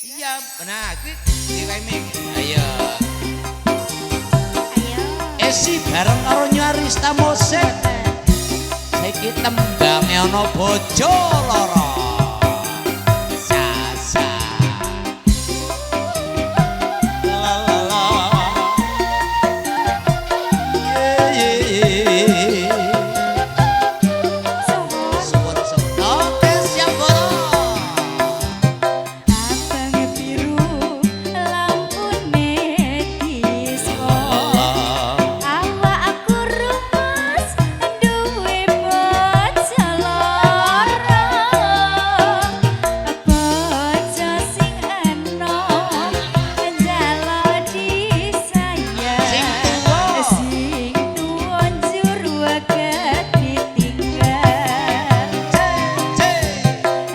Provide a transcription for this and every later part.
Iya, nah kuwi diwemi. Ayo. Ayo. Esi bareng karo Nyarista Mosek. Saiki tembange ana bojo loro. Sasa. La la la. Ye ye ye. Suwun. Suwun suwun. Oke, siap bolo. Abang biru lampune diskon. Awak aku rumus duwe bojo loro. Bojo sing enom njaluk disayang. Sing tuwa. Sing tuwa njur waget ditinggal.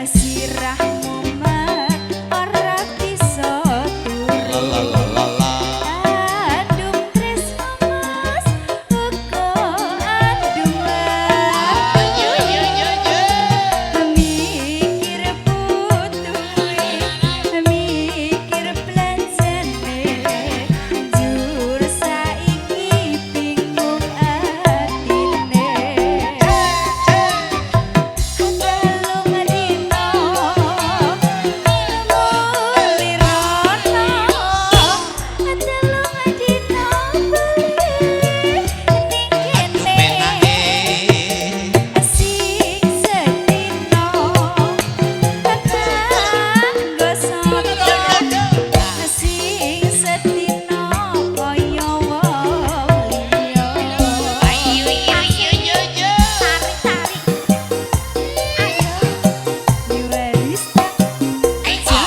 Sirah mumet ora bisa La la turu. La la la. Andum tresno mas uga andum Ayo yo yo yo. Mikir putuhe, mikir belanjane, jur saiki bingung atine. Telung dino mulih rono, telung dino bali ning kene. Penake. Sing sedina kanggo sapa, sing sedina kaya wong liya. Ayo yo yo yo yo. Tarik tarik, ayo Yuwarista. Ayo.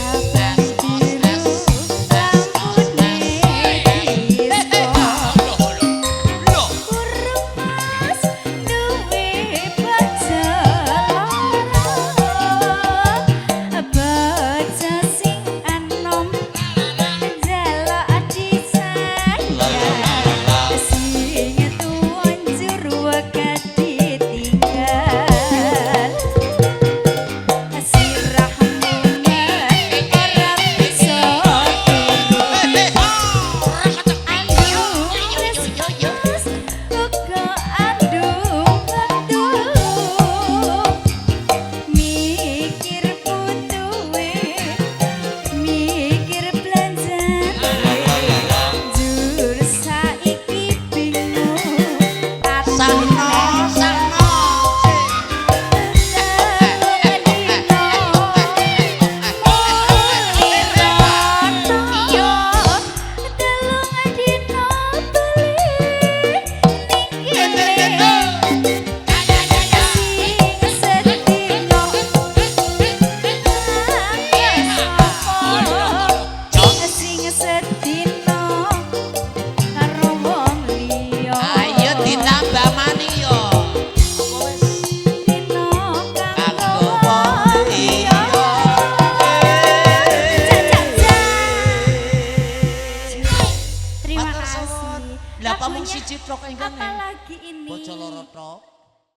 Abang biru lampune diskon. Kurung mas duwe bojo loro, bojo sing enom njaluk disayang, sing tuwa njur wegat ditinggal. Sirah mumet ora bisa turu. Andum tresno uga andum wektu. Mikir putuhe, mikir belanjane, jur saiki bingung Sarno, atine. sarno. Telung dino mulih rono, telung dino bali ning kene. Sing sedina kanggo sapa, sing sedina karo wong liya. Ayo ditambah maning yo. Apa wis? Dina kanggo Kanggo wong wong liya. liya. Cak cak. Terima Matur suwun. kasih. Lah pamung Lagunya siji tok ingkang apalagi ini? Bojo loro tok.